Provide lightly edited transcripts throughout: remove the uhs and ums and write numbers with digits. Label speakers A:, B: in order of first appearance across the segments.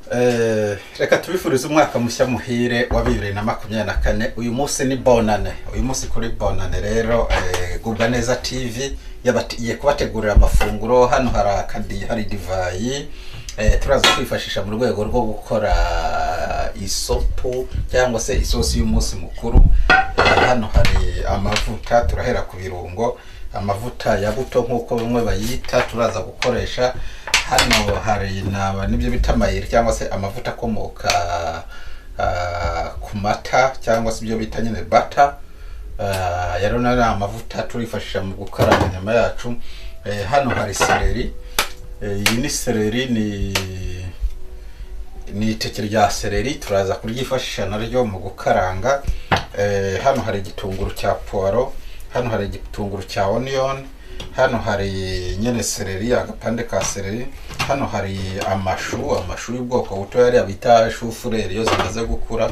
A: Reka tubifurize umwaka mushya muhire wa 2024. Uyu munsi ni bonane, uyu munsi kuri bonane rero Gubwa Neza TV yabatiye kubategurira amafunguro. Hano hari akadi, hari divayi turaza kwifashisha mu rwego rwo gukora isopu cyangwa se isosi y'umunsi mukuru. Hano hari amavuta, turahera ku birungo, amavuta ya buto nk'uko bamwe bayita turaza gukoresha. Hano hari n'ibyo bita amayeri cyangwa se amavuta akomoka ku mata cyangwa se ibyo bita nyine bata. Rero ni amavuta turifashisha mu gukaranga inyama yacu. Hano hari seleri. Iyi ni seleri, ni iteke rya seleri, turaza kuryifashisha naryo mu gukaranga. Hano hari igitunguru cya puwaro, hano hari igitunguru cya onion, hano hari nyene seleri, agapande ka seleri, hano hari amashu y'ubwoko buto yari abita chou-fleur iyo zimaze gukura.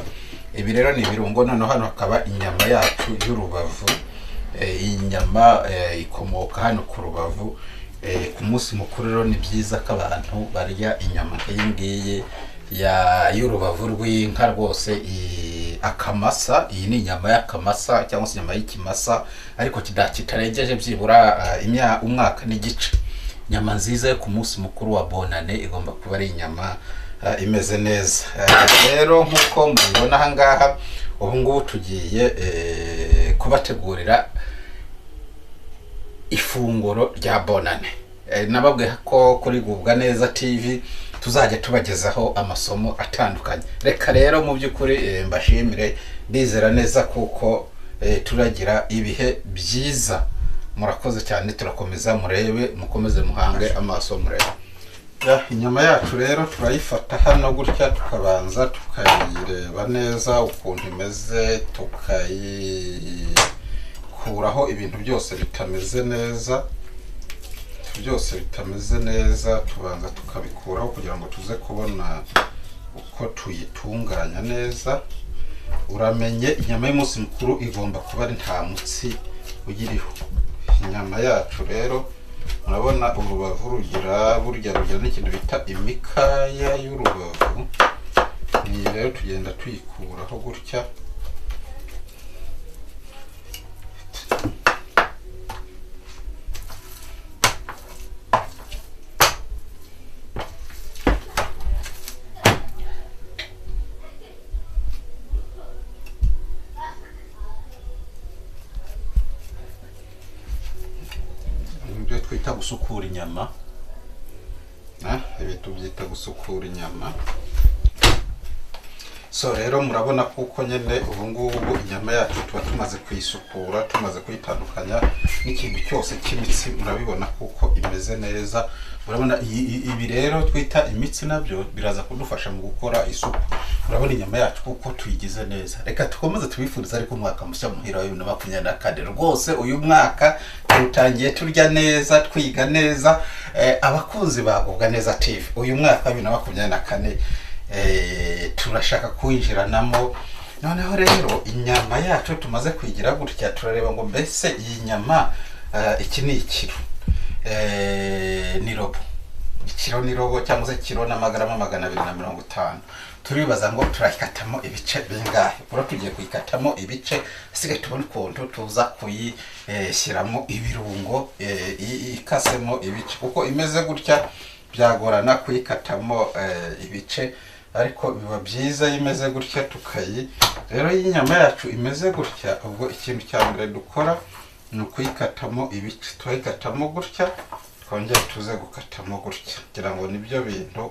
A: Ibi rero ni ibirungo. Noneho hano hakaba inyama yacu y'urubavu. Iyi nyama ikomoka hano ku rubavu. Ku munsi mukuru rero ni byiza ko abantu barya inyama nk'iyi ngiyi y'urubavu rw'inka rwose, akamasa. Iyi ni inyama y'akamasa cyangwa se inyama y'ikimasa ariko kitarengeje byibura umwaka n'igice. Inyama nziza yo ku munsi mukuru wa bonane igomba kuba ari inyama imeze neza. Rero nk'uko mubibona aha ngaha, ubu ngubu tugiye kubategurira ifunguro rya bonane. Nababwiye ko kuri Gubwa Neza TV tuzajya tubagezaho amasomo atandukanye. Reka rero mu by'ukuri mbashimire, ndizera neza kuko turagira ibihe byiza. Murakoze cyane, turakomeza murebe, mukomeze muhange amaso murebe. Inyama yacu rero turayifata hano gutya, tukabanza tukayireba neza ukuntu imeze, tukayikuraho ibintu byose bitameze neza. Byose bitameze neza tubanza tukabikuraho kugira ngo tuze kubona uko tuyitunganya neza. Uramenye inyama y'umunsi mukuru igomba kuba ari nta mutsi uyiriho. Inyama yacu rero murabona urubavu rugira burya rugira n'ikintu bita imikaya y'urubavu. Ni rero tugenda tuyikuraho gutya. Twita gusukura inyama, ibi tubyita gusukura inyama. So rero murabona kuko nyene ubu ngubu inyama yacu tuba tumaze kuyisukura, tumaze kuyitandukanya n'ikintu cyose cy'imitsi. Murabibona kuko imeze neza. Murabona ibi rero twita imitsi nabyo biraza kudufasha mu gukora isupu. Murabona inyama yacu kuko tuyigize neza. Reka tukomeze tubifurize ariko umwaka mushya muhira wa 2024. Rwose uyu mwaka tutangiye turya neza, twiga neza. Abakunzi ba Gubwa Neza TV, uyu mwaka wa 2024 turashaka kwinjiranamo. Noneho rero inyama yacu tumaze kwigira gutya, turareba ngo mbese iyi nyama iki ni ikiro, ni robo, ikiro ni robo cyangwa se kiro n'amagarama 250. Turibaza ngo turayikatamo ibice bingahe? Bro tugiye kuyikatamo ibice, asigaye tubone ukuntu tuza kuyishyiramo ibirungo, ikasemo ibice, kuko imeze gutya byagorana kuyikatamo ibice, ariko biba byiza imeze gutya tukayi. Rero iyi nyama yacu imeze gutya, ubwo ikintu cya mbere dukora ni ukuyikatamo ibice. Turayikatamo gutya, twongera tuze gukatamo gutya, kugira ngo nibyo bintu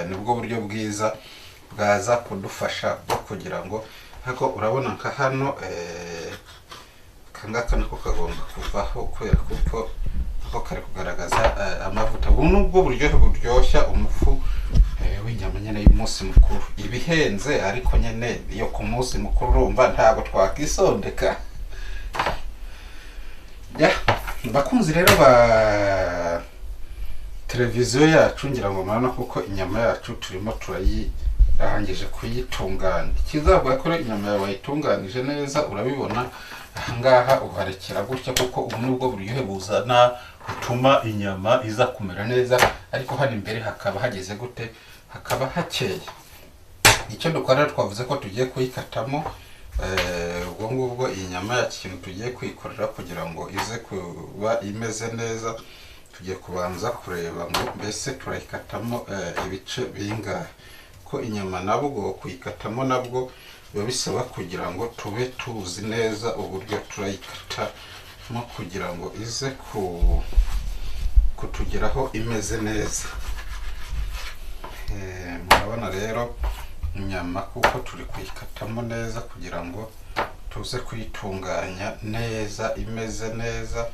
A: nibwo buryo bwiza bwaza kudufasha bwo kugira ngo hako. Urabona nka hano kangaka nako kagomba kuvaho kubera kuko ako kari kugaragaza amavuta. Ubu nubwo buryohe buryoshya umufu w'inyama nyene y'umunsi mukuru. Ibihenze ariko nyene iyo ku munsi mukuru urumva ntabwo twakisondeka. Bakunzi rero ba televiziyo yacu, ngira ngo murabona kuko inyama yacu turimo turayirangije kuyitunganya. Ikizavuga ko inyama yawe wayitunganije neza urabibona ahangaha uharekera gutya, kuko ubu nubwo buryohe buzana bituma inyama iza kumera neza, ariko hano imbere hakaba hageze gute, hakaba hakeye. Icyo dukora twavuze ko tugiye kuyikatamo. Ubwo ngubwo iyi nyama yacu ikintu tugiye kuyikorera kugira ngo ize kuba imeze neza, tugiye kubanza kureba ngo mbese turayikatamo ibice bingahe, ko inyama nabwo kuyikatamo nabwo biba bisaba kugira ngo tube tuzi neza uburyo turayikatamo kugira ngo ize kutugeraho imeze neza. Murabona rero inyama kuko turi kuyikatamo neza kugira ngo tuze kuyitunganya neza imeze neza.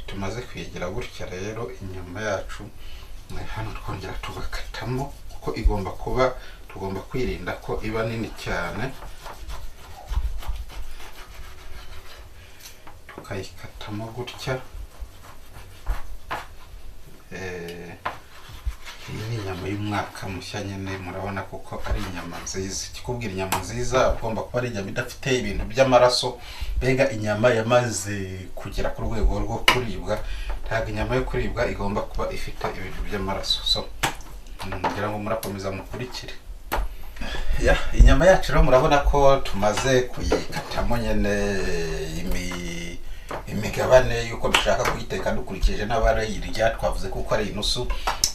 A: Tumaze kuyigira gutya rero inyama yacu hano twongera tugakatamo, kuko igomba kuba, tugomba kwirinda ko iba nini cyane, tukayikatamo gutya. Iyi ni inyama y'umwaka mushya nyine, murabona kuko ari inyama nziza. Ikikubwira inyama nziza ugomba kuba ari inyama idafite ibintu by'amaraso, mbega inyama yamaze kugera ku rwego rwo kuribwa. Ntabwo inyama yo kuribwa igomba kuba ifite ibintu by'amaraso. So ngira ngo murakomeza mukurikire. Ya inyama yacu rero murabona ko tumaze kuyikatamo nyine imigabane yuko dushaka kuyiteka dukurikije n'abarayirya. Twavuze kuko ari inusu.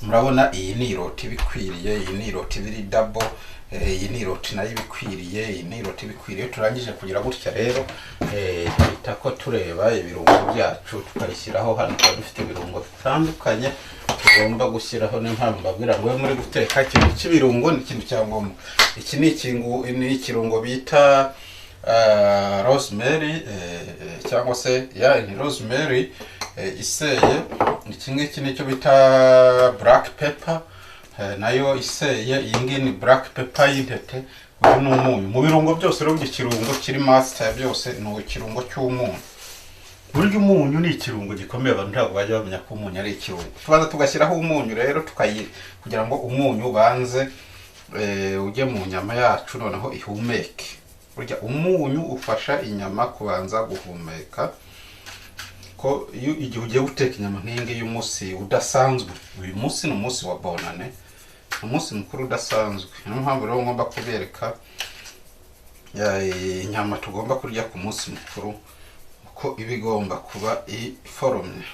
A: Murabona iyi ni iroti ibikwiriye, iyi ni iroti ibiri double, iyi ni iroti nayo ibikwiriye, iyi ni iroti ibikwiriye. Turangije kugira gutya rero tuhita ko tureba ibirungo byacu tukabishyiraho. Hano tuba dufite ibirungo bitandukanye tugomba gushyiraho. Niyo mpamvu mbabwira ngo muri guteka ikintu cy'ibirungo ni ikintu cya ngombwa. Iki ni ikirungo bita rosemary, cyangwa se ya ni rosemary iseye. Iki ngiki nicyo bita black pepper, nayo iseye. Iyi ngiyi ni black pepper y'intete. Uyu ni umunyu. Mu birungo byose rero ikirungo kiri master byose ni ikirungo cy'umunyu. Burya umunyu ni ikirungo gikomeye, abantu ntabwo bajya bamenya ko umunyu ari ikirungo. Tubanza tugashyiraho umunyu rero kugira ngo umunyu ubanze ujye mu nyama yacu noneho ihumeke. Burya umunyu ufasha inyama kubanza guhumeka, ko iyo igihe ugiye guteka inyama nk'iyi ngiyi y'umunsi udasanzwe. Uyu munsi ni umunsi wa bonane, umunsi mukuru udasanzwe. Niyo mpamvu rero ngomba kubereka inyama tugomba kurya ku munsi mukuru uko iba igomba kuba iforomye.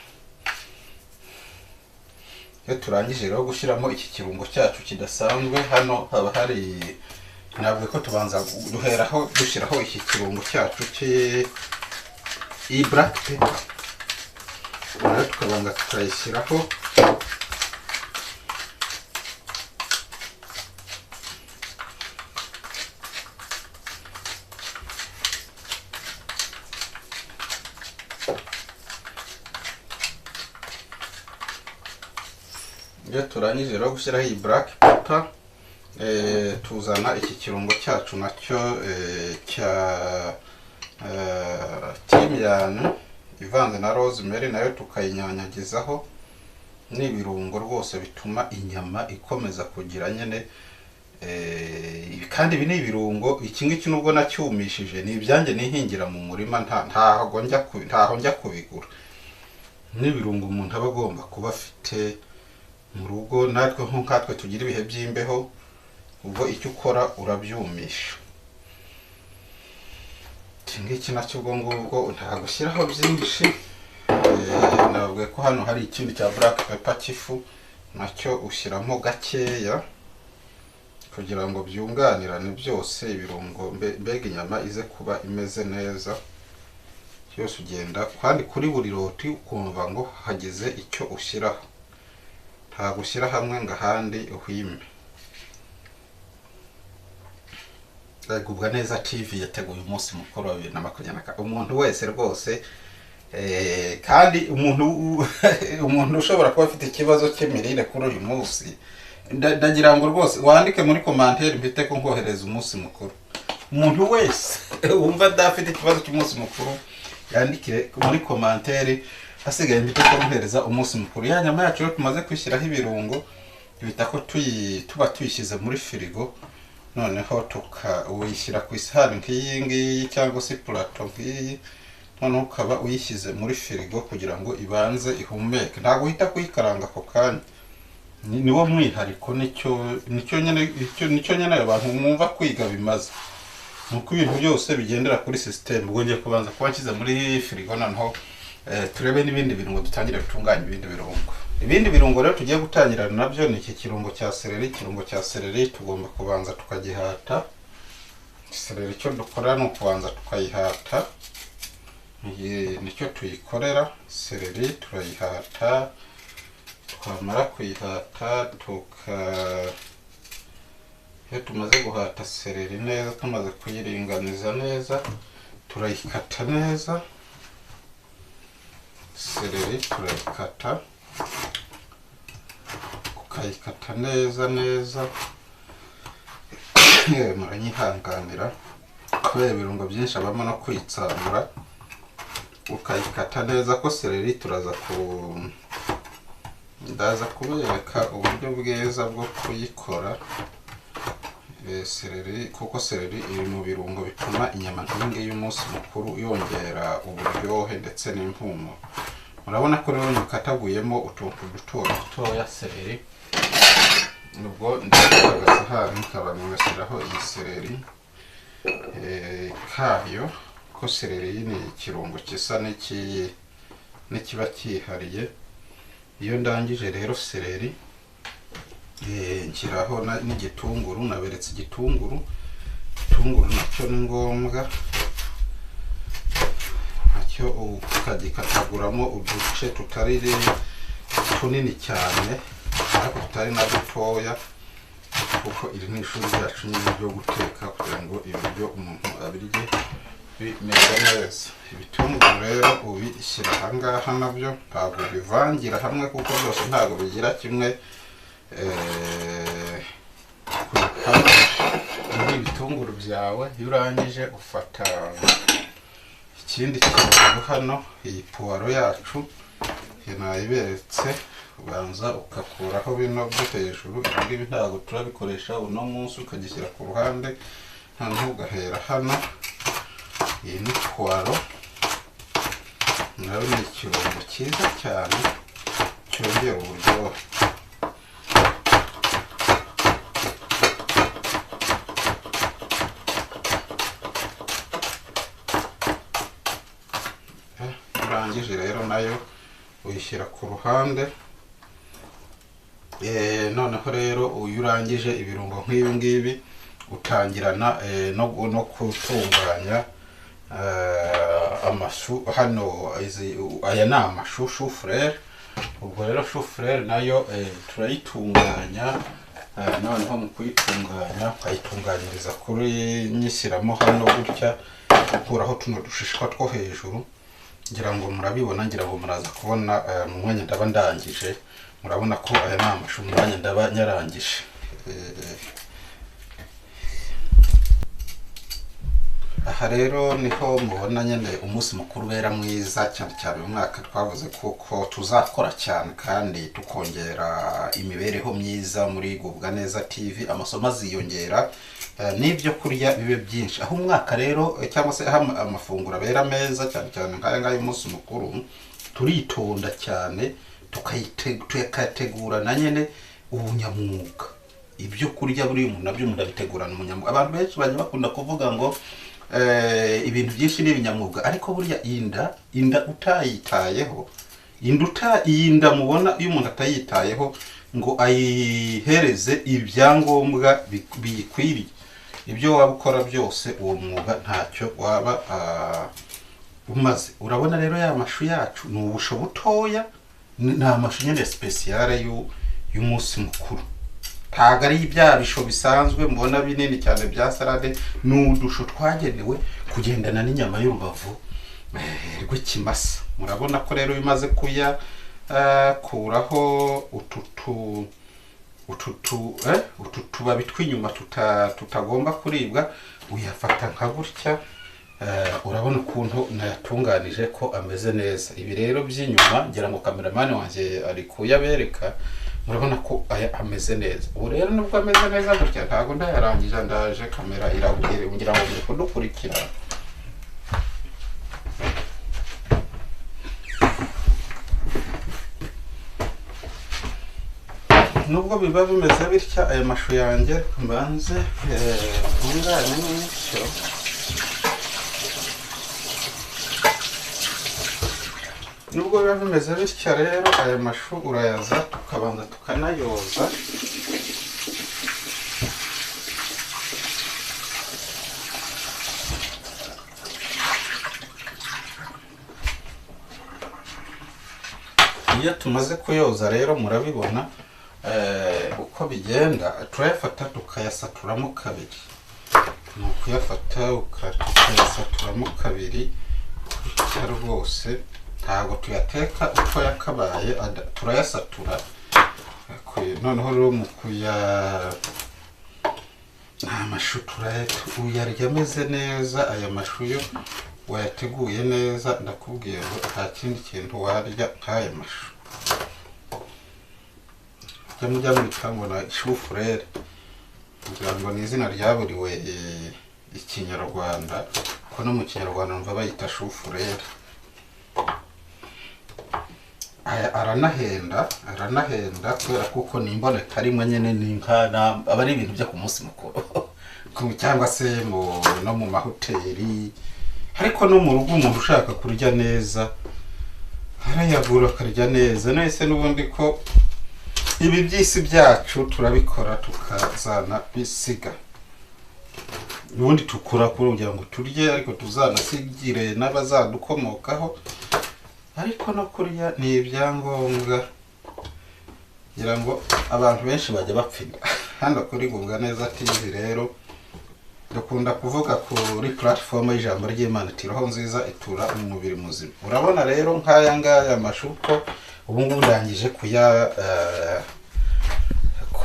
A: Iyo turangije rero gushyiramo iki kirungo cyacu kidasanzwe, hano haba hari, ntabwo ko tubanza duheraho dushyiraho iki kirungo cyacu iyi black pepper, rero tukabanza tukayishyiraho. Iyo turangije rero gushyiraho iyi black pepper, tuzana iki kirungo cyacu nacyo cya timiyani ivanze na rosemary, nayo tukayinyanyagizaho. Ni ibirungo rwose bituma inyama ikomeza kugira nyine. Kandi ibi ni ibirungo, iki ngiki nubwo nacyumishije ni ibyanjye nihingira mu murima, ntaho njya kubigura. Ni ibirungo umuntu aba agomba kuba afite mu rugo. Natwe nk'ukatwe tugira ibihe by'imbeho, ubwo icyo ukora urabyumisha. Iki ngiki nacyo ubwo ngubwo ntabwo ushyiraho byinshi. Nababwiye ko hano hari ikindi cya black pepper cy'ifu, nacyo ushyiramo gakeya kugira ngo byunganirane byose ibirungo, mbega inyama ize kuba imeze neza. Cyose ugenda kandi kuri buri roti ukumva ngo hageze icyo ushyiraho, ntabwo ushyira hamwe ngo ahandi uhime. Gubwa Neza TV yateguye umunsi mukuru wa 2024. Umuntu wese rwose, kandi umuntu ushobora kuba afite ikibazo cy'imirire kuri uyu munsi, ndagira ngo rwose wandike muri commentaire mbite ko nkohereza umunsi mukuru. Umuntu wese wumva adafite ikibazo cy'umunsi mukuru yandike muri commentaire, hasigaye mbite ko nkohereza umunsi mukuru. Ya nyama yacu rero tumaze kwishyiraho ibirungo, bita ko tuba tuyishyize muri firigo, noneho tukawuyishyira ku isahani nk'iyi ngiyi cyangwa se plateau nk'iyi, Noneho ukaba uyishyize muri firigo kugira ngo ibanze ihumeke, ntabwo uhita kuyikaranga ako kanya. Niwo mwihariko, nicyo nyene abantu mwumva kwiga bimaze, nuko ibintu byose bigendera kuri system. Ubwo ngiye kubanza kuba nshyize muri firigo, noneho turebe n'ibindi birungo, dutangire gutunganya ibindi birungo. Ibindi birungo rero tugiye gutangirana nabyo ni iki kirungo cya seleri. Ikirungo cya seleri tugomba kubanza tukagihata. Seleri icyo dukora ni ukubanza tukayihata, nicyo tuyikorera. Seleri turayihata, twamara kuyihata iyo tumaze guhata seleri neza, tumaze kuyiringaniza neza, turayikata neza. Seleri turayikata, ukayikata neza neza. Muranyihanganira kubera ibirungo byinshi abamo no kwitsamura. Ukayikata neza ko seleri ndaza kubereka uburyo bwiza bwo kuyikora. Seleri, kuko seleri iri mu birungo bituma inyama nk'iyi y'umunsi mukuru yongera uburyohe ndetse n'impumuro. Murabona ko rero nyikataguyemo utuntu duto dutoya seleri. Ubwo ndafata agasahani nkaba ngashyiraho iyi seleri kayo, ko seleri ni ikirungo gisa n'ikiba cyihariye. Iyo ndangije rero seleri nshyiraho n'igitunguru. Naberetse igitunguru, igitunguru nacyo ni ngombwa, nacyo ukagikataguramo uduce tutari tunini cyane ariko tutari na dutoya, kuko iri ni ishuri ryacu nyine ryo guteka kugira ngo ibiryo umuntu abirye bimeze neza. Ibitunguru rero ubishyira aha ngaha, nabyo ntabwo bivangira hamwe kuko byose ntabwo bigira kimwe. Muri ibitunguru byawe iyo urangije ufata ikindi kirungo hano, iyi puwaro yacu nayiberetse, ubanza ugakuraho bino byo hejuru. Ibi ngibi ntabwo turabikoresha uno munsi, ukagishyira ku ruhande, noneho ugahera hano. Iyi ni puwaro, nayo ni ikirungo cyiza cyane cyongera uburyohe. Urangije rero nayo uyishyira ku ruhande. Noneho rero uyu urangije ibirungo nk'ibi ngibi utangirana no gutunganya amashu. Hano aya ni amashu chou-fleur. Ubwo rero chou-fleur nayo turayitunganya. Noneho mu kuyitunganya ukayitunganyiriza kuri nyishyiramo hano gutya, ukuraho tuno dushishwa two hejuru. Ngira ngo murabibona, ngira ngo muraza kubona mu mwanya ndaba ndangije. Murabona ko aya ni amashu mu mwanya ndaba nyarangije. Aha rero niho mubona nyine umunsi mukuru ubera mwiza cyane cyane uyu mwaka twavuze kuko tuzakora cyane kandi tukongera imibereho myiza muri Gubwa Neza TV. Amasomo aziyongera n'ibyo kurya bibe byinshi. Aho umwaka rero cyangwa se aho amafunguro abera meza cyane cyane nk'aya ngaya y'umunsi mukuru, turitonda cyane tukayategurana nyine ubunyamwuga. Ibyo kurya buri umuntu nabyo umuntu abitegurana umunyamwuga. Abantu benshi bajya bakunda kuvuga ngo ibintu byinshi ni ibinyamwuga, ariko burya inda utayitayeho, inda mubona iyo umuntu atayitayeho ngo ayihereze ibyangombwa biyikwiriye, ibyo waba ukora byose uwo mwuga ntacyo waba umaze. Urabona rero ya mashu yacu ni ubusho butoya, ni amashu nyine spéciale y'umunsi mukuru. Ntabwo ari bya bisho bisanzwe mubona binini cyane bya salade, ni udusho twagenewe kugendana n'inyama y'urubavu rw'ikimasa. Murabona ko rero bimaze kuya kuraho utu tubabi tw'inyuma tutagomba kuribwa, uyafata nka gutya. Urabona ukuntu nayatunganije ko ameze neza. Ibi rero by'inyuma ngira ngo kameramani wanjye ari kuyabereka, murabona ko aya ameze neza. Ubu rero nubwo ameze neza gutya ntabwo ndayarangije, ndaje kamera irabwira ngira ngo muri kudukurikira. Nubwo biba bimeze bitya, aya mashu yanjye mbanze ntunganye n'icyo. Nubwo biba bimeze bitya rero, aya mashu urayaza tukabanza tukanayoza. Iyo tumaze kuyoza rero murabibona uko bigenda, turayafata tukayasaturamo kabiri. Ni ukuyafata ukayasaturamo kabiri gutya rwose, ntabwo tuyateka uko yakabaye, turayasatura. Noneho rero mu kuya amashu uyarya ameze neza. Aya mashu yo wayateguye neza, ndakubwiye ngo nta kindi kintu warya nk'aya mashu. Mujya mwita ngo na shufurere, kugira ngo ni izina ryaburiwe ikinyarwanda, ko no mu kinyarwanda numva bayita shufurere. Aya aranahenda, aranahenda kubera kuko ni imboneka rimwe nyine, ni nka aba ari ibintu byo ku munsi mukuru cyangwa se no mu mahoteli, ariko no mu rugo umuntu ushaka kurya neza arayagura akarya neza. Nese n'ubundi ko ibi by'isi byacu turabikora tukazana bisiga, ubundi tukura kugira ngo turye, ariko tuzanasigire n'abazadukomokaho. Ariko no kurya ni ibyangombwa, ngira ngo abantu benshi bajya bapfira hano kuri Gubwa Neza TV. Rero dukunda kuvuga kuri platform y'ijambo ry'Imana iti roho nziza itura mu mubiri muzima. Urabona rero nk'aya ngaya mashuko ubu ngubu ndangije kuya,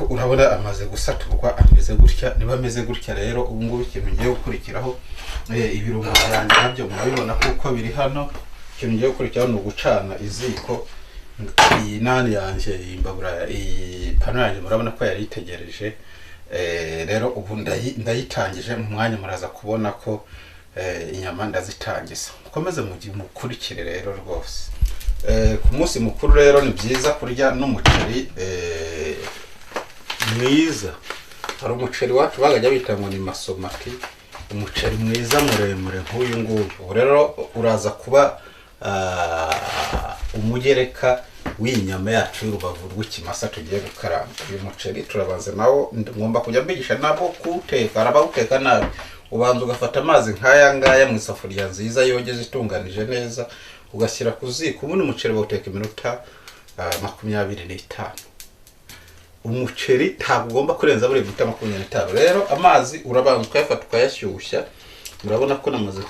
A: urabona amaze gusaturwa ameze gutya. Niba ameze gutya rero, ubu ngubu ikintu ngiye gukurikiraho, ibirungo byanjye nabyo murabibona kuko biri hano. Ikintu ngiye gukurikiraho ni ugucana iziko. Iyi nani yanjye, iyi mbabura, iyi pano yanjye murabona ko yari itegereje. Rero ubu ndayitangije, mu mwanya muraza kubona ko inyama ndazitangiza. Mukomeze mukurikire rero rwose. Ku munsi mukuru rero ni byiza kurya n'umuceri mwiza. Hari umuceri wacu bagajya bita ngo ni masomaki, umuceri mwiza muremure nk'uyu nguyu. Ubu rero uraza kuba umugereka w'inyama yacu y'urubavu rw'ikimasa tugiye gukaranga. Uyu muceri turabanza nawo, ngomba kujya mbigisha nabo kuwuteka. Arabawuteka nabi, ubanza ugafata amazi nk'aya ngaya mu isafuriya nziza yogeje itunganije neza, ugashyira ku ziko. Ubundi umuceri bawuteka iminota 25. Umuceri ntabwo ugomba kurenza buri minota 25. Rero amazi urabanza ukayafata ukayashyushya. Murabona ko namaze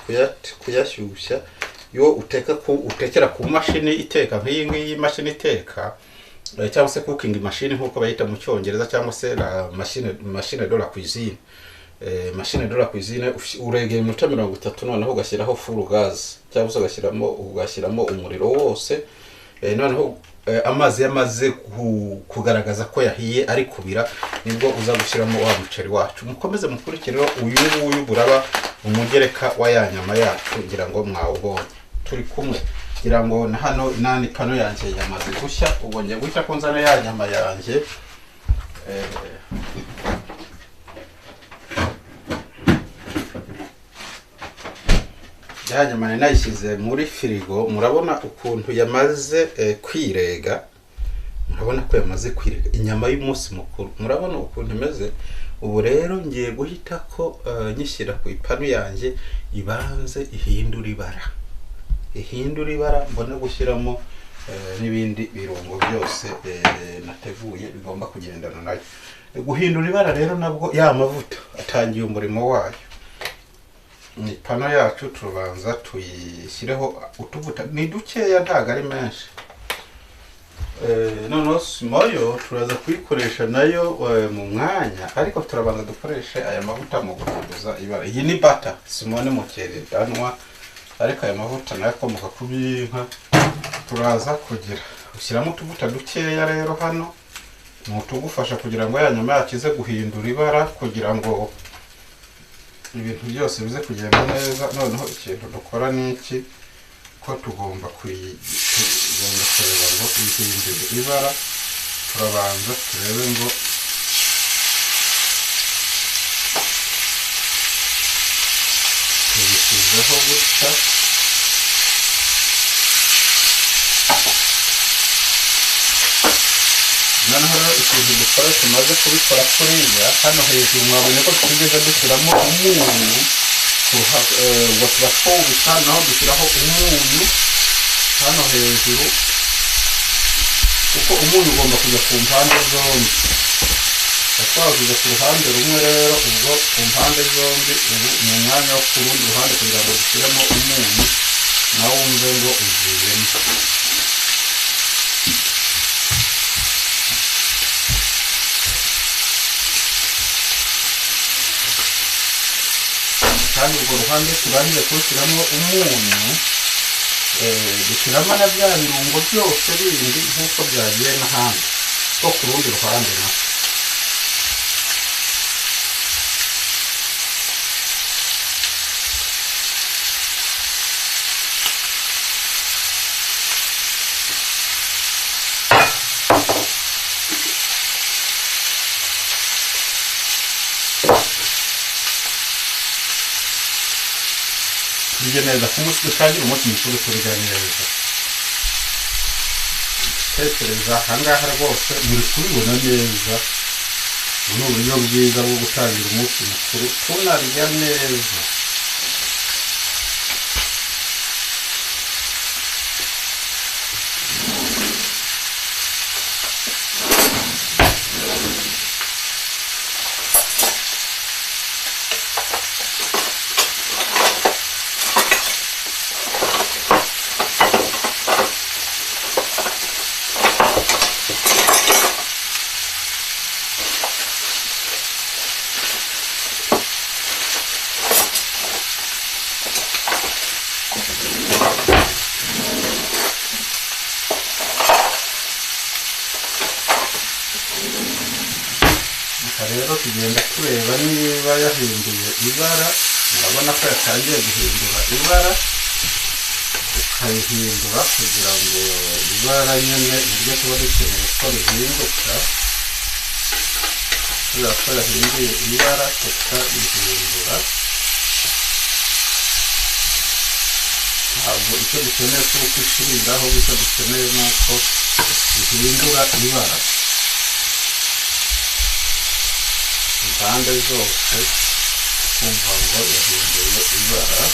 A: kuyashyushya. Yo uteka utekera ku mashini iteka nk'iyi ngiyi mashini iteka, cyangwa se cooking machine nkuko bayita mu cyongereza, cyangwa se la machine de la cuisine. Machine de la cuisine uregera iminota 30, noneho ugashyiraho full gas cyangwa se ugashyiramo umuriro wose. Noneho amazi yamaze kugaragaza ko yahiye ari kubira, nibwo uza gushyiramo wa muceri wacu. Mukomeze mukurikire uyu nguyu buraba umugereka wa ya nyama yacu, ngira ngo mwawubonye turi kumwe. Ngira ngo na hano nani pano yanjye yamaze gushya, ubwo ngiye guhita ko nzana ya nyama yanjye. Ya nyama nayishyize muri firigo, murabona ukuntu yamaze kwirega. Murabona ko yamaze kwirega inyama y'umunsi mukuru, murabona ukuntu imeze. Ubu rero ngiye guhita ko nyishyira ku ipanu yanjye ibanze ihindura ibara, ihindura ibara, mbone gushyiramo n'ibindi birungo byose nateguye bigomba kugendana nayo. Guhindura ibara rero nabwo ya mavuta atangiye umurimo wayo. Ni pano yacu tubanza tuyishyireho utuvuta, ni dukeya ntago ari menshi. Noneho simoyo turaza kuyikoresha nayo mu mwanya, ariko turabanza dukoreshe aya mavuta mu guhinduza ibara. Iyi ni bata simone mu keredanwa, ariko aya mavuta nayo akomoka ku by'inka. Turaza kugira ushyiramo utuvuta dukeya rero hano, ni utugufasha kugira ngo ya nyama yacu ize guhindura ibara, kugira ngo ibintu byose bize kugenda neza. Noneho ikintu dukora ni iki, ko tugomba kureba ngo ihindure ibara. Turabanza turebe ngo tubishyizeho gutya. Noneho rero ikintu dukora tumaze kubikora kuriya, hano hejuru mwabonye ko twigeze dushyiramo umunyu, ubwo tuba twubika, naho dushyiraho umunyu hano hejuru, kuko umunyu ugomba kujya ku mpande zombi. Twawushyize ku ruhande rumwe rero, ubwo ku mpande zombi ubu ni umwanya wo ku rundi ruhande kugira ngo dushyiremo umunyu nawo wumve ngo ugiyemo. Kandi urwo ruhande turangije kurushyiramo umunyu, dushyiramo na bya birungo byose bindi nk'uko byagiye n'ahandi ko ku rundi ruhande na. Turya neza ku munsi dutangira umunsi mukuru, turya neza. Tekereza ahangaha rwose muri kubibona neza, ubu ni uburyo bwiza bwo gutangira umunsi mukuru tunarya neza. Rero tugenda tureba niba yahinduye ibara. Murabona ko yatangiye guhindura ibara, tukayihindura kugira ngo ibara nyine niryo tuba dukeneye ko rihinduka. Kubera ko yahinduye ibara tukarihindura, ntabwo icyo dukeneye si uko ishirira, ahubwo icyo dukeneye ni uko ihindura ibara impande zose, kumva ngo yahinduye ibara.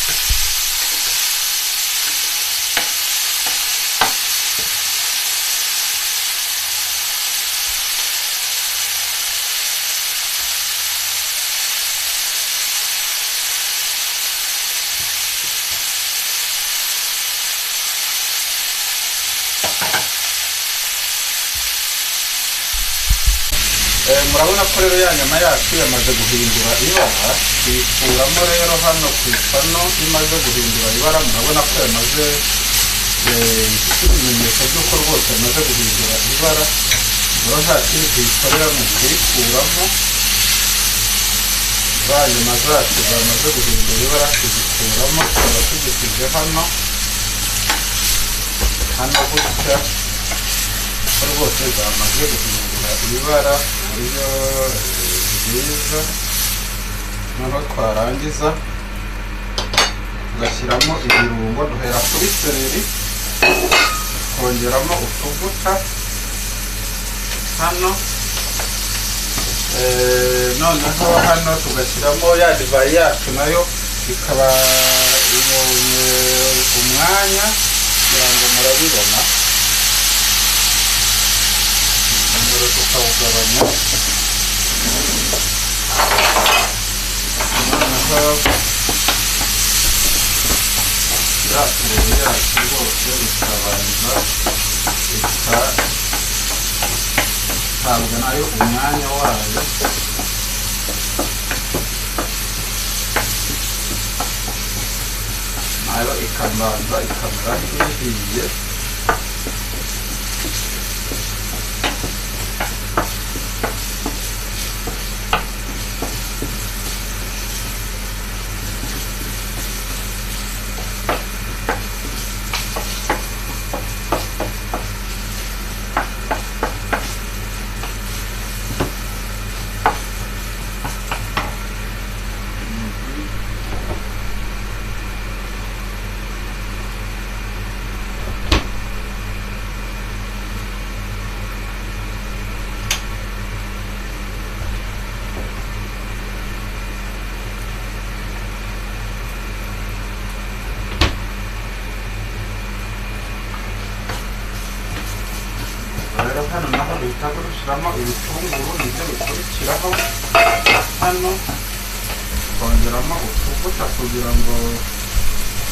A: Murabona ko rero ya nyama yacu yamaze guhindura ibara, tuyikuramo rero hano ku ipano. Imaze guhindura ibara, murabona ko yamaze ibimenyetso by'uko rwose yamaze guhindura ibara. Rero nta kindi tuyikorera mu kuyikuramo. Za nyama zacu zamaze guhindura ibara tuzikuramo, tukaba tuzishyize hano hano gutya, ko rwose zamaze guhindura ibara mu buryo bwiza. Noneho twarangiza tugashyiramo ibirungo, duhera kuri seleri, twongeramo utuvuta hano. Noneho hano tugashyiramo ya divayi yacu, nayo ikaba ibonye umwanya, kugira ngo murabibona. Umuriro tukawugabanya, noneho ya seleri yacu rwose ikabanza ikahabwa nayo umwanya wayo. Nayo ikabanza ikamera nk'ihiye. dushyiramo ibitunguru, nibyo bikurikiraho hano. Kongeramo utuvuta kugira ngo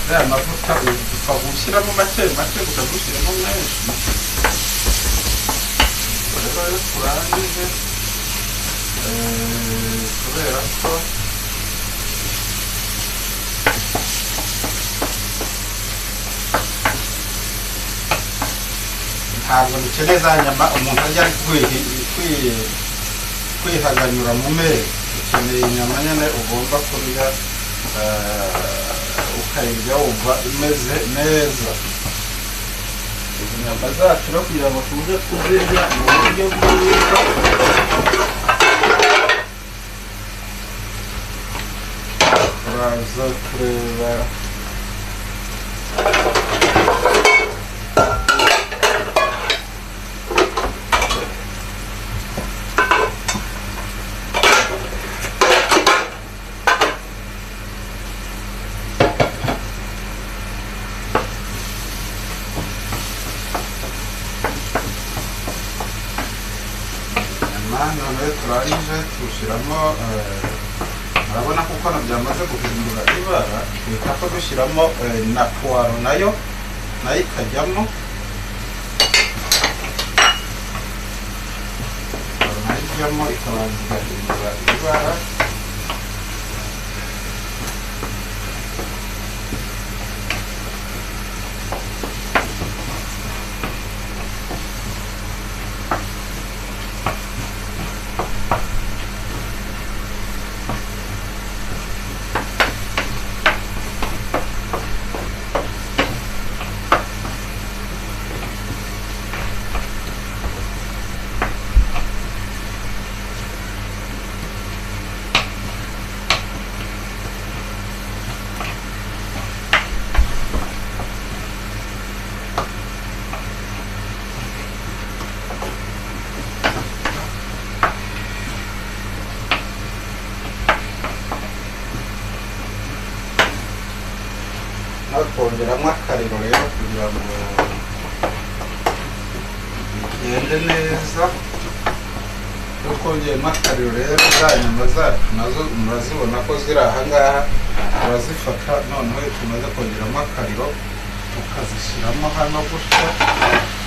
A: ya mavuta upfa gushyiramo make make gusa, dushyiramo menshi. Rero iyo turangije, kubera ko ntabwo dukeneye za nyama umuntu arya kwihaganyura mu mezi, ukeneye inyama nyine ugomba kurya ukayirya wumva imeze neza.
B: Izi nyama zacu rero kugira ngo tuze kuzirya mu buryo bwiza,
A: turaza kureba noneho turangije tushyiramo. Murabona kuko byamaze guhindura ibara, duhita ko dushyiramo na puwaro nayo ikajyamo. Puwaro nayo ijyamo ikabanza igahindura ibara. Kongeramo akariro rero kugira ngo bigende neza. Iyo twongeyemo akariro rero, za nyama zacu nazo murazibona ko ziri aha ngaha, turazifata. Noneho iyo tumaze kongeramo akariro tukazishyiramo hano gutya.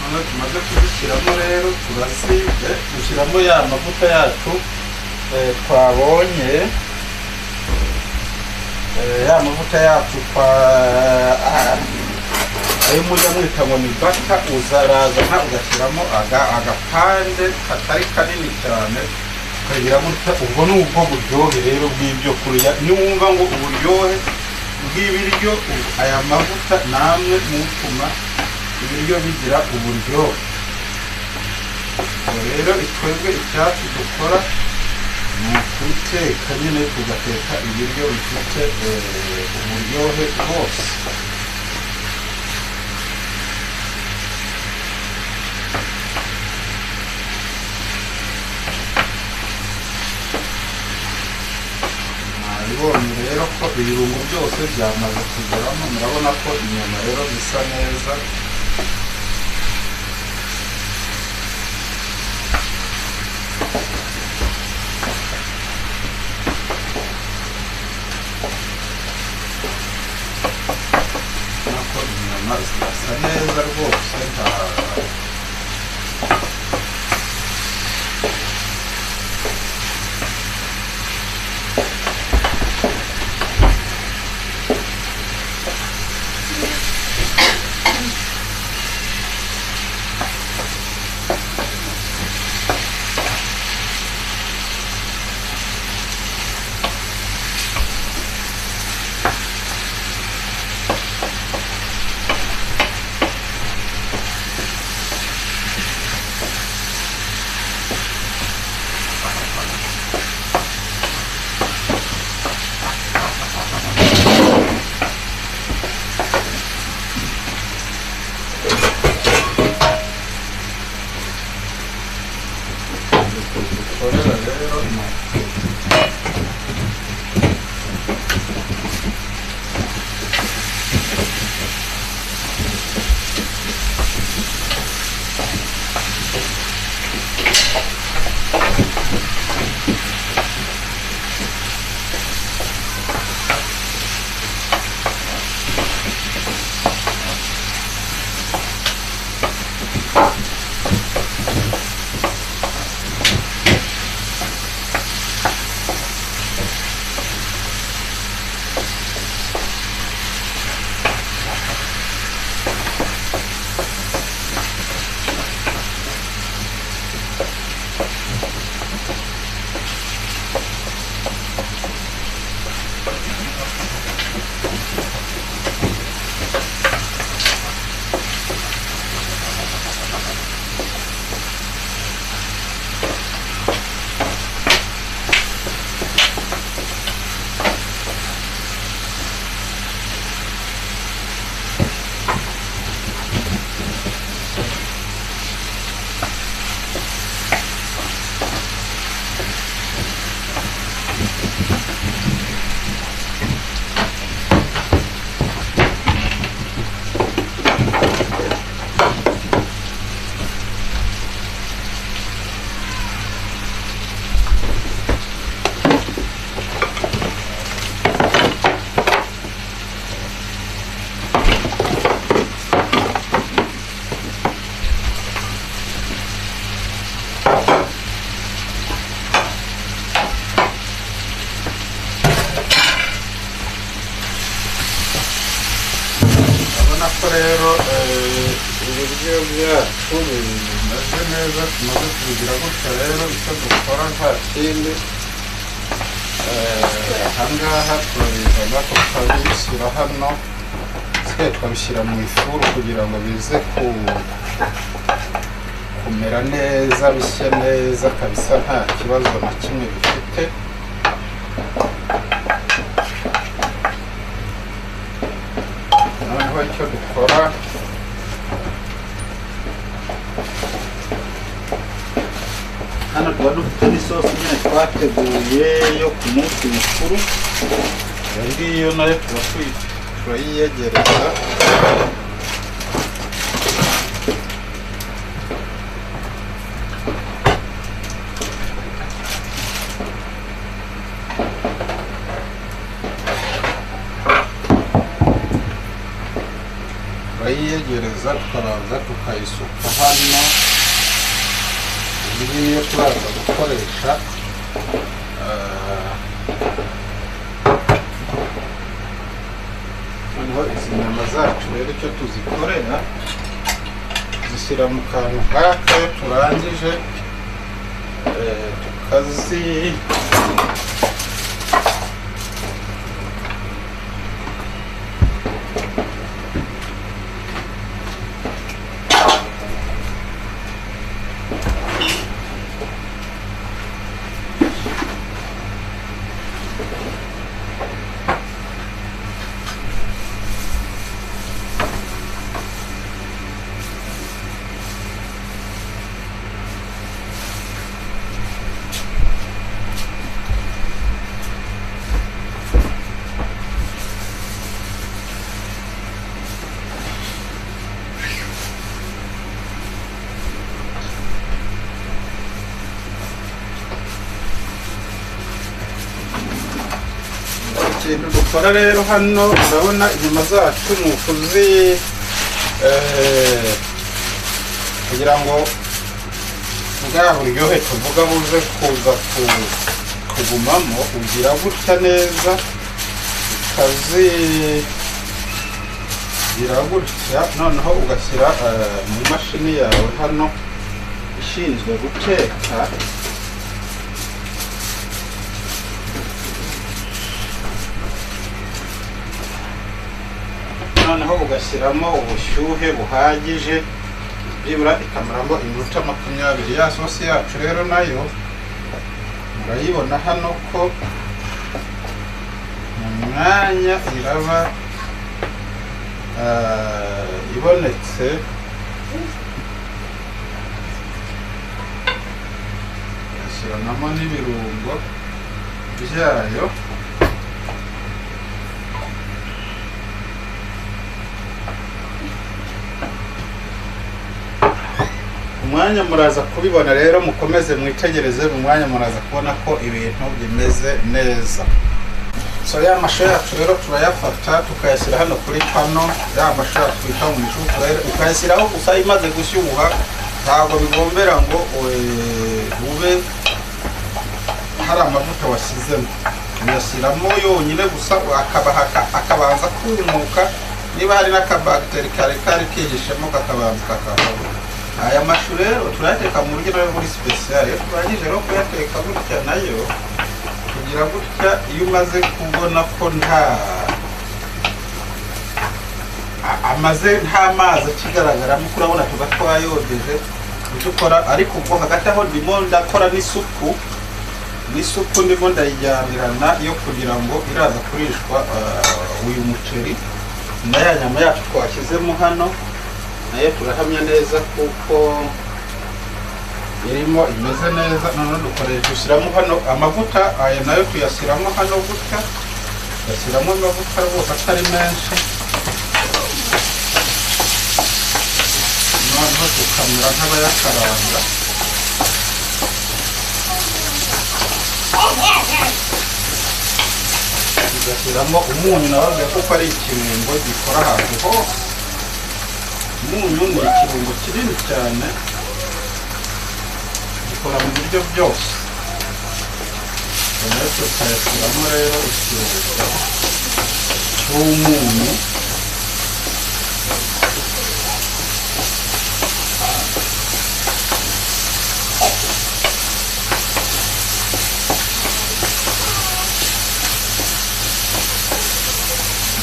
A: Noneho tumaze kuzishyiramo rero, dushyiramo ya mavuta yacu twabonye, ya mavuta yacu kwa ayo mujya mwita ngo ni bata. Uzarazana ugashyiramo agapande katari kanini cyane, ukagira gutya. Ubwo ni ubwo buryohe rero bw'ibyo kurya. Niwumva ngo uburyohe bw'ibiryo, aya mavuta namwe mutuma ibiryo bigira uburyohe. Rero twebwe icyatsi dukora ni ukuteka nyine, tugateka ibiryo bifite uburyohe bwose. Mwabibonye rero ko ibirungo byose byamaze kugeramo. Murabona ko inyama rero zisa neza. Zirasa neza rwose, nta Rero ibiryo byacu bimeze neza, tumaze kubigira gutya. Rero icyo dukora nta kindi, ahangaha turabizana tukabishyira hano, twe twabishyira mu ifuru kugira ngo bize kumera neza, bishye neza kabisa, nta kibazo na kimwe bifite. Noneho icyo dukora,
B: hano tuba dufite n'isosi nyine twateguye yo ku munsi mukuru,
A: iyo ngiyo nayo tuba turayiyegereza. Turayiyegereza tukabanza tukayisuka hano. Iyi niyo turaza gukoresha. Noneho izi nyama zacu rero icyo tuzikorera, tuzishyira mu kantu nk'aka. Iyo turangije tukazi ikintu dukora rero hano, urabona inyama zacu ni ukuzi kugira ngo bwa buryohe tuvuga buze kuza kugumamo, ugira gutya neza ukazigira gutya, noneho ugashyira mu mashini yawe hano ishinzwe guteka. Noneho ugashyiramo ubushyuhe buhagije, byibura ikamaramo iminota 20. Ya sosi yacu rero nayo murayibona hano ko mu mwanya iraba ibonetse. Ugashyiramo n'ibirungo byayo. Umwanya muraza kubibona rero, mukomeze mwitegereze, mu mwanya muraza kubona ko ibintu bimeze neza. So ya mashu yacu rero turayafata tukayashyira hano kuri pano, ya mashu yacu twita mu mishukure, ukayashyiraho gusa imaze gushyuha, ntabwo bigombera ngo ube hari amavuta washyizemo. Uyashyiramo yonyine gusa akabanza kumuka, niba hari n'akabagiteri kari kari kihishemo kakabanza kakavamo. Aya mashu rero turayateka mu buryo nayo buri special. Iyo turangije rero kuyateka gutya, nayo tugira gutya, iyo umaze kubona ko nta amaze nta mazi akigaragaramo, urabona tuba twayogeje icyo ukora. Ariko ubwo hagati aho ndimo ndakora n'isupu, n'isupu ndimo ndayijyanirana yo kugira ngo iraza kurishwa uyu muceri na ya nyama yacu twashyizemo hano, nayo turahamya neza kuko irimo imeze neza. Noneho dukoresha dushyiramo hano amavuta, aya nayo tuyashyiramo hano gutya, tugashyiramo amavuta rwose atari menshi, noneho tukamera nk'abayakaranga. Tugashyiramo umunyu, nababwiye kuko ari ikirungo gikora ahantu hose. Umunyu ni ikirungo kinini cyane gikora mu biryo byose. Noneho tukayashyiramo rero ikirungo cy'umunyu.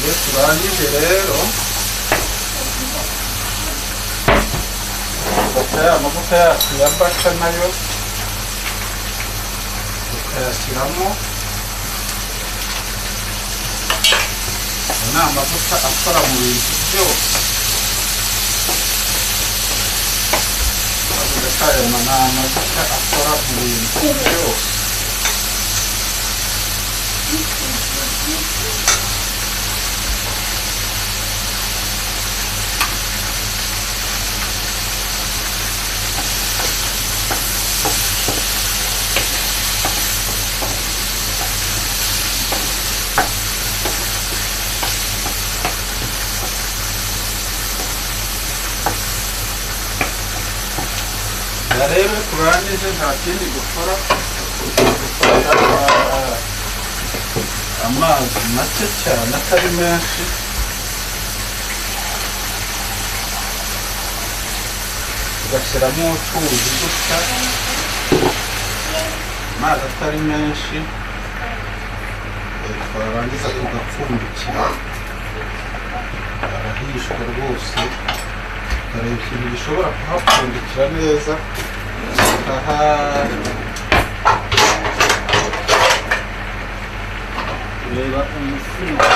A: Iyo turangije rero dufata ya mavuta yacu ya baca nayo tukayashyiramo. Ni amavuta akora mu bintu byose, aya ni amavuta akora mu bintu byose. Rero turangije nta kindi gukora, dufata amazi make cyane atari menshi, tugashyiramo utuzi gutya, amazi atari menshi, twarangiza tugapfundikira, arahishwa rwose. Tukareba ikintu gishobora kuhapfundikira neza,
B: reba umufuniko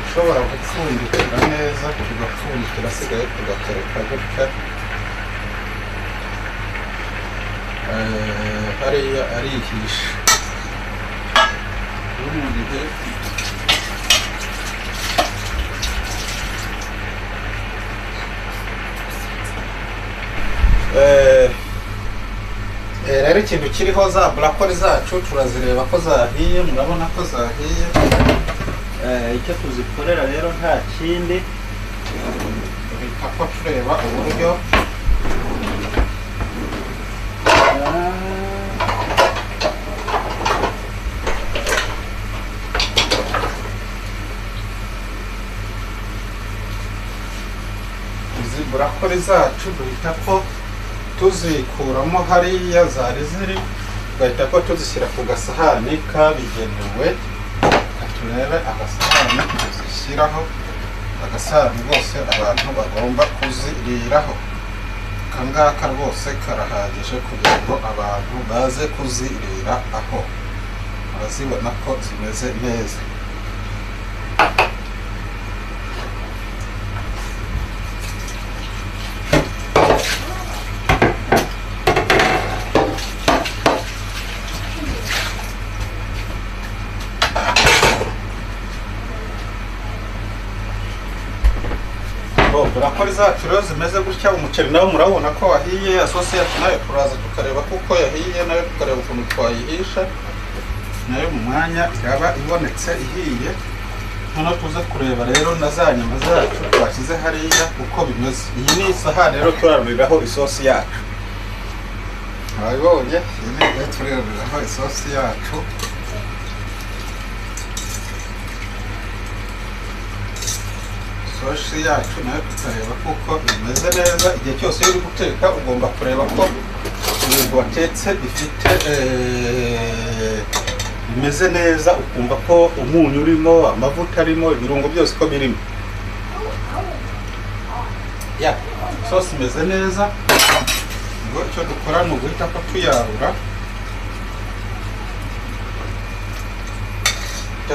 A: ushobora gupfundikira neza, tugapfundikira asigaye tugatereka gutya. Hariya arihisha mu gihe rero ikintu kiriho za broccoli zacu turazireba ko zahiye, murabona ko zahiye.
B: Icyo tuzikorera rero nta kindi,
A: duhita ko tureba uburyo izi broccoli zacu duhita ko tuzikuramo hariya zari ziri, tugahita ko tuzishyira ku gasahani kabigenewe. Turebe agasahani tuzishyiraho, agasahani rwose abantu bagomba kuziriraho. Aka ngaka rwose karahagije kugira ngo abantu baze kuzirira aho, murazibona ko zimeze neza. Broccoli zacu rero zimeze gutya, umuceri nawo murabona ko wahiye, asosi yacu nayo turaza tukareba kuko yahiye, nayo tukareba ukuntu twayihisha, nayo mu mwanya iraba ibonetse ihiye. Noneho tuze kureba rero na za nyama zacu twashyize hariya uko bimeze. Iyi ni isahani rero turaruriraho isosi yacu, mwabibonye, iyi ni iyo turaruriraho isosi yacu. Isosi yacu nayo tukareba kuko imeze neza. Igihe cyose iyo uri guteka ugomba kureba ko ibintu watetse bifite bimeze neza, ukumva ko umunyu urimo, amavuta arimo, ibirungo byose ko birimo. Ya isosi imeze neza. Ngo icyo dukora ni uguhita ko tuyarura,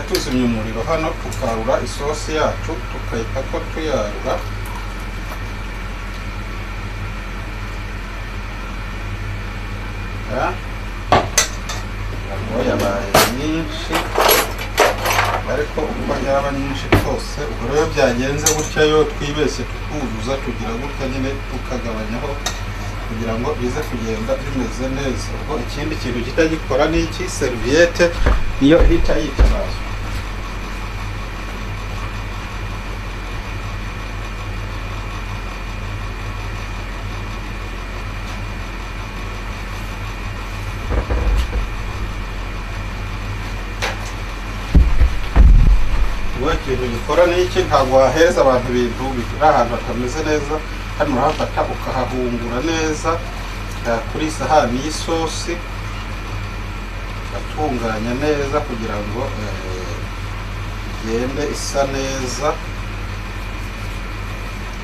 A: tuzimya umuriro hano, tukarura isosi yacu tukahita ko tuyarura. Ngo yabaye nyinshi, ariko uko yaba nyinshi kose, ubwo rero byagenze gutya, yo twibeshye tukuzuza tugira gutya nyine tukagabanyaho kugira ngo bize kugenda bimeze neza. Ubwo ikindi kintu kitagikora ni iki? Serviette niyo ihita yitabazwa. Ikintu gikora ni iki? Ntabwo wahereza abantu ibintu biri ahantu hatameze neza. Hano urahafata ukahahungura neza kuri isahani y'isosi, ugatunganya neza kugira ngo igende isa neza.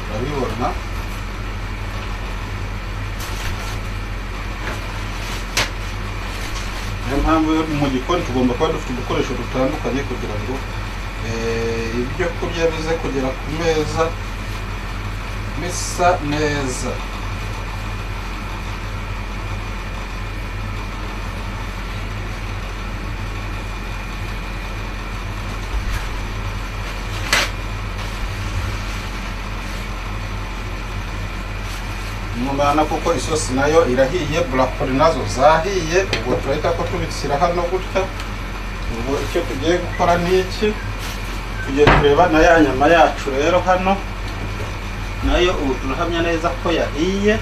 A: Urabibona niyo mpamvu mu gikoni tugomba kuba dufite udukoresho dutandukanye kugira ngo ibyo kurya bize kugera ku meza bisa neza. Mubana kuko isosi nayo irahiye, broccoli nazo zahiye, ubwo turahita ko tubishyira hano gutya. Ubwo icyo tugiye gukora ni iki? Tugiye kureba na ya nyama yacu rero hano, nayo ubu turahamya neza ko yahiye.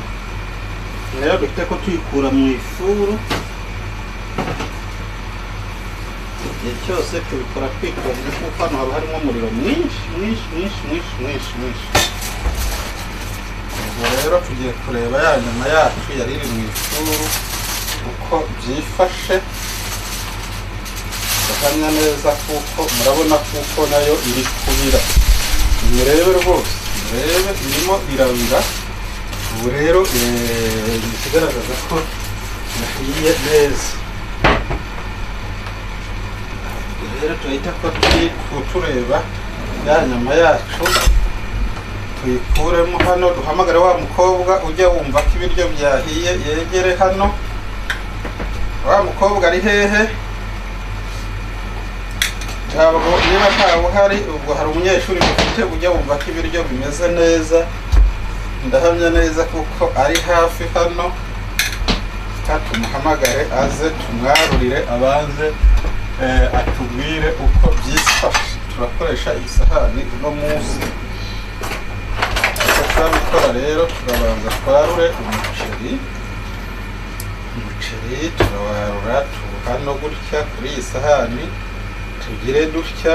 A: Rero dufite ko tuyikura mu ifuru. Igihe cyose tubikora twitonze kuko hano haba harimo umuriro mwinshi mwinshi mwinshi mwinshi mwinshi mwinshi. Ubwo rero tugiye kureba ya nyama yacu yari iri mu ifuru uko byifashe. Ndahamya neza kuko murabona kuko nayo iri kubira. Murebe rwose, murebe irimo irabira. Ubu rero ikigaragaza ko yahiye neza. Rero turahita ko turi tureba ya nyama yacu tuyikuremo hano, duhamagare wa mukobwa ujya wumva ko ibiryo byahiye yegere hano. Wa mukobwa ari hehe? Ntabwo niba ntawe uhari, ubwo hari umunyeshuri dufite ujya wumva ko ibiryo bimeze neza. Ndahamya neza kuko ari hafi hano. Tumuhamagare aze tumwarurire, abanze atubwire uko byifashe. Turakoresha iyi sahani uno munsi. Uko turabikora rero, turabanza twarure umuceri. Umuceri turawarura hano gutya kuri iyi sahani, tugire dutya.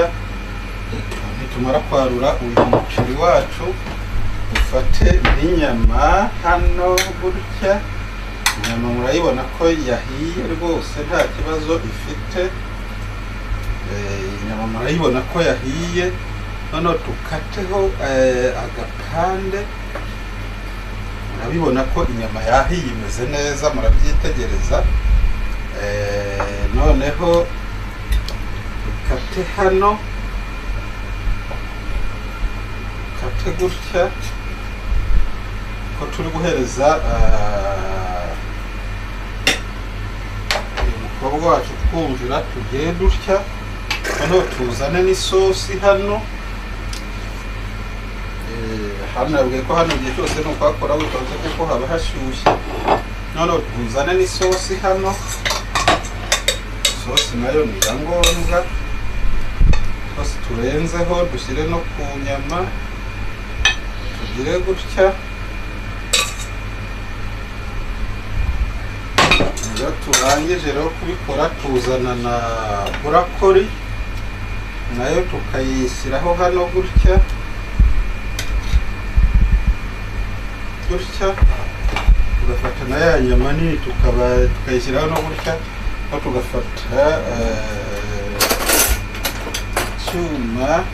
A: Nitumara kwarura uyu muceri wacu, dufate n'inyama hano gutya. Inyama murayibona ko yahiye rwose, nta kibazo ifite. Inyama murayibona ko yahiye. Noneho tukateho agapande. Murabibona ko inyama yahiye imeze neza, murabyitegereza. Noneho dukate hano, kate gutya ko turi guhereza uyu mukobwa wacu twumvira. Tugire dutya, noneho tuzane n'isosi hano. Hano nabwiye ko hano igihe cyose ni ukwakora witonze kuko haba hashyushye. Noneho tuzane n'isosi hano. Isosi nayo ni ya ngombwa. Isosi turenzeho dushyire no ku nyama, tugire gutya. Iyo turangije rero kubikora, tuzana na broccoli nayo tukayishyiraho hano gutya gutya. Tugafata na ya nyama nini tukayishyiraho no gutya, no tugafata icyuma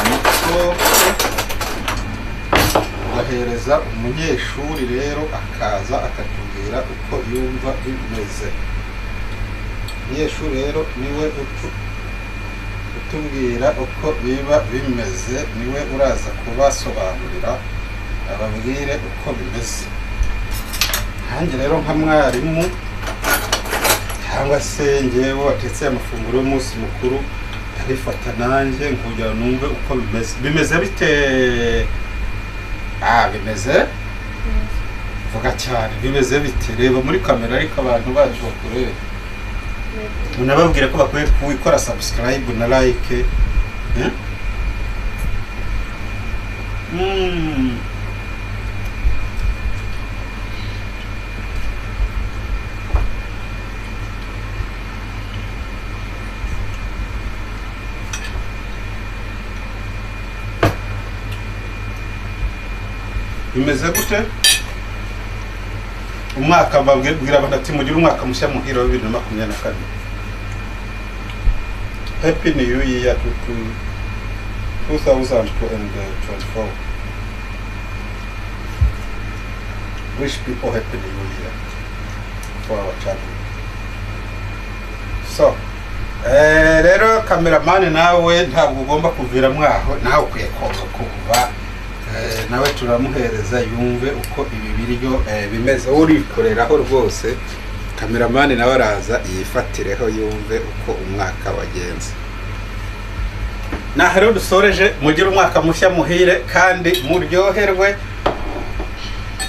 A: n'ikoko, tugahereza umunyeshuri rero akaza akatubwira uko yumva bimeze. Umunyeshuri rero niwe utubwira uko biba bimeze, niwe uraza kubasobanurira ababwire uko bimeze. Nkanjye rero nka mwarimu cyangwa se ngewe watetse amafunguro y'umunsi mukuru, ndabifata nanjye kugira ngo numve uko bimeze. Bimeze bite? Ah, bimeze, vuga cyane, bimeze bite? Reba muri kamera ariko abantu bacu bakurebe, unababwira ko bakwiye gukora subscribe na like, eh? Bimeze gute? Umwaka, babwira abantu ati mugire umwaka mushya muhire wa 2024. Happy New Year to 2024. Wish people happy New Year for our channel. So rero kameramani, nawe ntabwo ugomba kuvira mwaho, nawe ukwiye koza kumva. Nawe turamuhereza yumve uko ibi biryo bimeze. Urikoreraho rwose, kameramani nawe araza yifatireho yumve uko umwaka wagenze. Naha rero dusoreje. Mugire umwaka mushya muhire kandi muryoherwe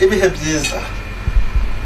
A: ibihe byiza.